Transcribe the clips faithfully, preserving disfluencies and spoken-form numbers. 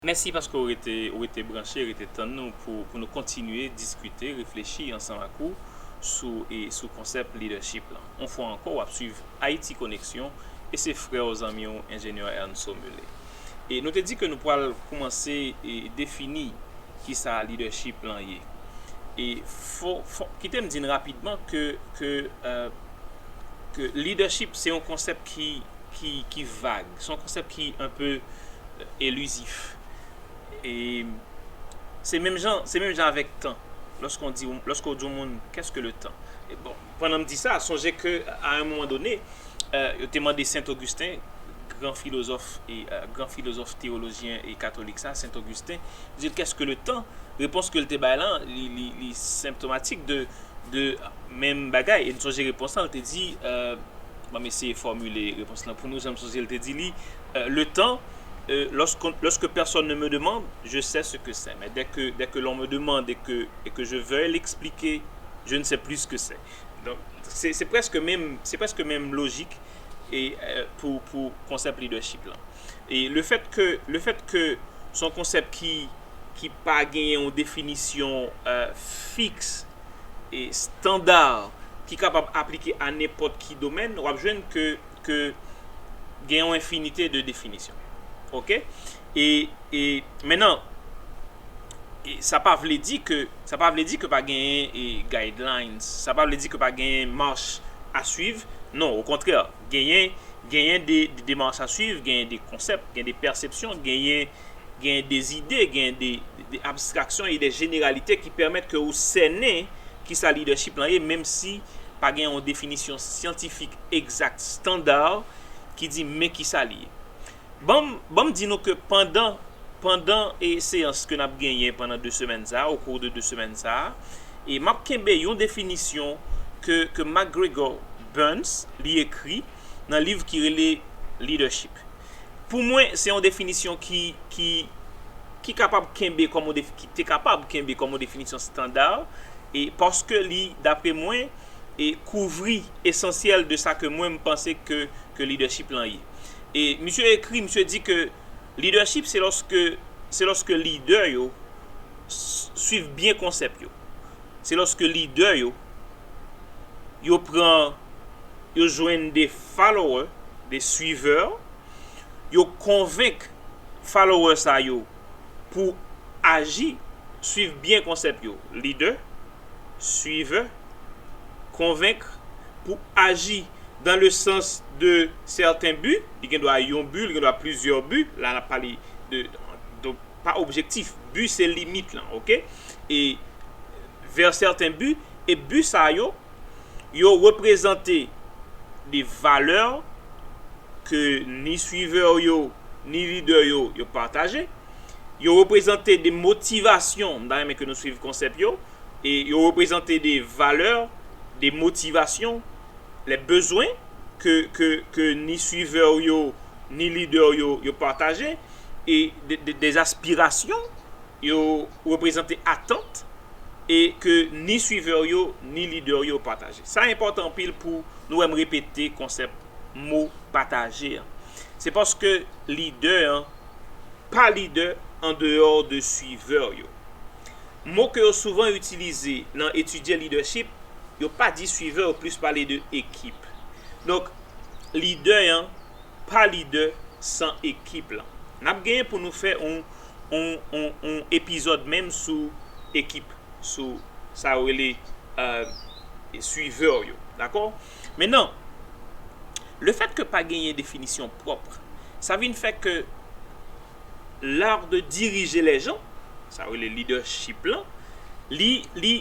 Mèsi paske w rete, w rete branche, rete tann nou pou, pou nou kontinye diskite, reflechi ansanm ak ou sou, e, sou konsèp leadership lan. Yon fwa ankò, w ap swiv Ayiti Koneksyon e se frè w, zanmi w, enjenyè Ernso Mele. E nou te di ke nou pral koumanse, e, defini kisa leadership lan ye. E fò, fò, kite m di n rapidman ke, ke, e, ke leadership se yon konsèp ki, ki, ki vag, se yon konsèp ki un peu, e, elizif. E se menm jan, se menm jan avèk tan. Lorsqu'on dit, lorsqu'on dit au monde, qu'est-ce que le temps? E bon, pandan m di sa, sonje ke à un moment donné, e, yo te mande Sent Ogisten, gran filozòf e, e, gran filozòf teyolojyen e katolik sa, Sent Ogisten, di l, qu'est-ce que le temps? Repons ke l te bay lan, li, li, li senptomatik de, de menm bagay. E n sonje repons lan, l te di, e, ban m eseye fòmile repons lan pou nou, jan m sonje l te di li, e, le temps, e, lorsque, lorsque personne ne me demande, je sais ce que c'est. Mais dès que, dès que l'on me demande et que, et que je veuille l'expliquer, je ne sais plus ce que c'est. Donk, se, se prèske menm, se prèske menm lojik e, e, pou, pou konsèp leadership lan. E le fèt ke, le fèt ke se yon konsèp ki, ki pa genyen yon definisyon, e, fiks e estanda ki kapab aplike a nenpòt ki domèn, w ap jwenn ke, ke gen yon enfinite de definisyon. Oke? E, e, mennan, e sa pa vle di ke, sa pa vle di ke pa genyen, e, guidelines, sa pa vle di ke pa genyen mach a swiv. Non, okontrè, genyen, genyen de, de demach a swiv, genyen de konsèp, genyen de pèsepsyon, genyen, genyen de zide, genyen de, de abstraksyon e de jeneralite ki pèmèt ke ou sènen kisa leadership lan ye, menm si pa gen yon definisyon syantifik egzak, estanda, ki di men kisa li ye. Ban m, ban m di nou ke pandan, pandan, e, seyans ke n ap genyen pandan de semèn sa a, au cours de de semèn sa a, e m ap kenbe yon definisyon ke, ke McGregor Burns li ekri nan liv ki rele Leadership. Pou mwen, se yon definisyon ki, ki, ki kapab kenbe kòm yon def-, ki te kapab kenbe kòm yon definisyon estanda, e paske li, dapre mwen, e kouvri esansyèl de sa ke mwen m panse ke, ke leadership lan ye. E misye ekri, misye di ke leadership, se lòske, se lòske lidè yo s-, swiv byen konsèp yo. Se lòske lidè yo, yo pran, yo jwenn de follower, de suiveur, yo konvenk follower sa yo pou aji, swiv byen konsèp yo. Lidè, suiveur, konvenk, pou aji dans le sens de certains buts, li gen dwa yon bi, li gen dwa plizyè bi, la n ap pale de, de, pa objektif, bi se limit lan, oke? E vers certains buts, e bi sa yo, yo reprezante de valè ke ni suivè yo, ni lidè yo, yo pataje. Yo reprezante de motivasyon, m ta renmen ke nou swiv konsèp yo, e yo reprezante de valè, de motivasyon, les besoins ke, ke, ke ni suivè yo, ni lidè yo, yo pataje, e de, de, des aspirations, yo reprezante atant, e ke ni suivè yo, ni lidè yo pataje. Sa enpòtan anpil pou nou wè m repete konsèp mo pataje an. Se paske lidè an pa lidè andeyò de suivè yo. Mo ke yo souvan itilize nan etidye leadership, yo pa di suivè, yo plis pale de ekip. Donk, lidè an pa lidè san ekip lan. N ap genyen pou nou fè on, on, on, on epizòd menm sou ekip, sou sa yo rele, e, suivè yo. Dakò? Mentnan, le fèt ke pa genyen definisyon pwòp, sa vin fè ke l'art de diriger les gens, sa yo rele leadership lan, li, li,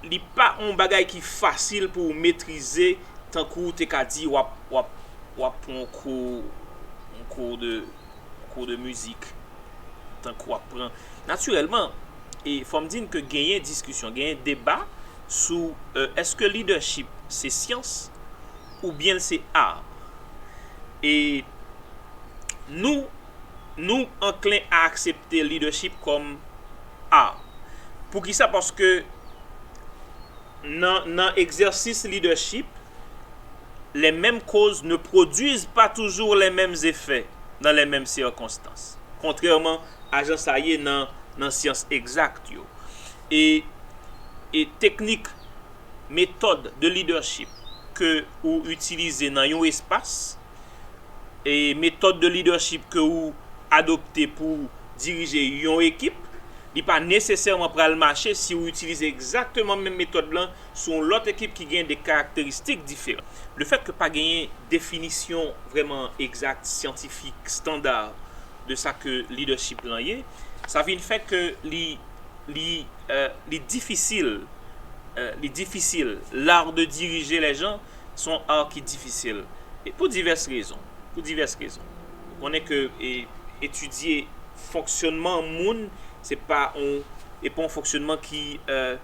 li pa yon bagay ki fasil pou w metrize, tankou w te ka di w ap, w ap, w ap pran yon kou, yon kou de, yon kou de mizik, tankou w ap pran. Natirèlman, e fò m di n ke genyen diskisyon, genyen deba sou, e, èske leadership se syans oubyen l se art. E nou, nou anklen a aksepte leadership kòm art. Poukisa? Paske nan, nan egzèsis leadership, les mêmes causes ne produisent pas toujours les mêmes effets dans les mêmes circonstances. kontrèman a jan sa ye nan, nan syans egzak yo. E, e teknik, metòd de leadership ke ou itilize nan yon espas, e metòd de leadership ke ou adopte pou dirije yon ekip, li pa nesesèman pral mache si ou itilize egzakteman menm metòd lan sou yon lòt ekip ki gen de karakteristik diferan. Le fèt ke pa genyen definisyon vrèman egzak, syantifik, estanda de sa ke leadership lan ye, sa vin fè ke li, li, euh, li difisil, euh, li difisil. L'art de diriger les gens, se yon art ki difisil. E pou divès rezon. Pou divès rezon. Ou konnen ke, e, etidye fonksyònman moun, se pa yon, e pa yon fonksyònman ki, euh,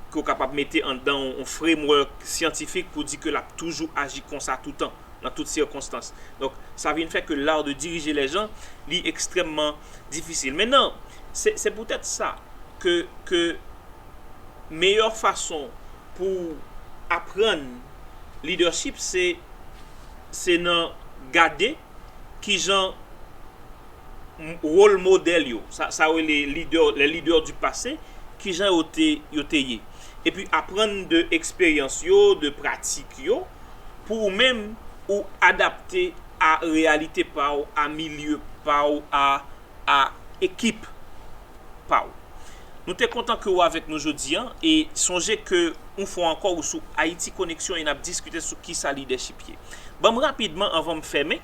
ke w kapab mete anndan yon, yon framework syantifik pou di ke l ap toujou aji konsa toutan, nan tout sikonstans. Donk, sa vin fè ke l'art de diriger les gens, li ekstrèmman difisil. Mentnan, se, se poutèt sa ke, ke meyè fason pou aprann leadership, se, se nan gade kijan m-, wòl modèl yo, sa, sa yo rele leader, les leaders du passé, kijan yo te, yo te ye. Epi aprann de eksperyans yo, de pratik yo, pou ou menm ou adapte a reyalite pa w, a milye pa w, a, a ekip pa w. Nou te kontan ke w avèk nou jodi a, e sonje ke yon fwa ankò ou sou Ayiti Koneksyon e n ap diskite sou kisa lidèchip ye. Ban m rapidman, anvan m fèmen,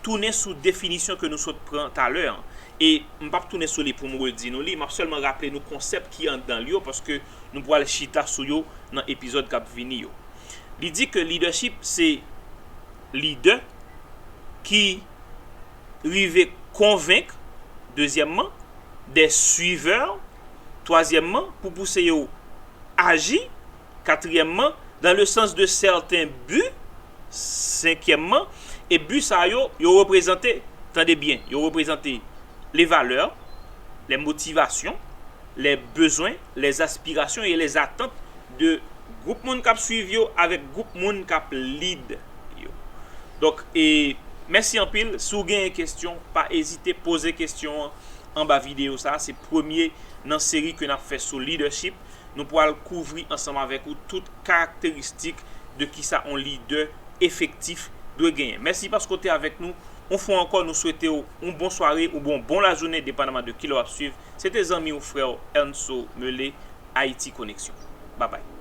tounen sou definisyon ke nou sot pran talè an. E m p ap tounen sou li pou m redi nou li, m ap sèlman raple nou konsèp ki anndan l yo, paske nou pral chita sou yo nan epizòd k ap vini yo. Li di ke lidèchip se lidè ki rive konvenk, dezyèmman, des suiveurs, twazyèmman, pou pouse yo aji, katriyèmman, dans le sens de certains buts, senkyèmman, e bi sa yo, yo reprezante, tande byen, yo reprezante les valeurs, les motivations, les besoins, les aspirations et les attentes de gwoup moun k ap swiv yo avèk gwoup moun k ap lead yo. Donk, e, mèsi anpil. Si w genyen kesyon, pa ezite poze kesyon an anba videyo sa. Se premye nan seri ke n ap fè sou leadership. Nou pral kouvri ansanm avèk ou tout karakteristik de kisa yon lidè efektif dwe genyen. Mèsi paske w te avèk nou. Yon fwa ankò, nou swete w yon bon sware oubyen yon bon lajounen, depandaman de kilè w ap swiv. Se te zanmi w, frè w, Ernso Mele, Ayiti Koneksyon. Babay.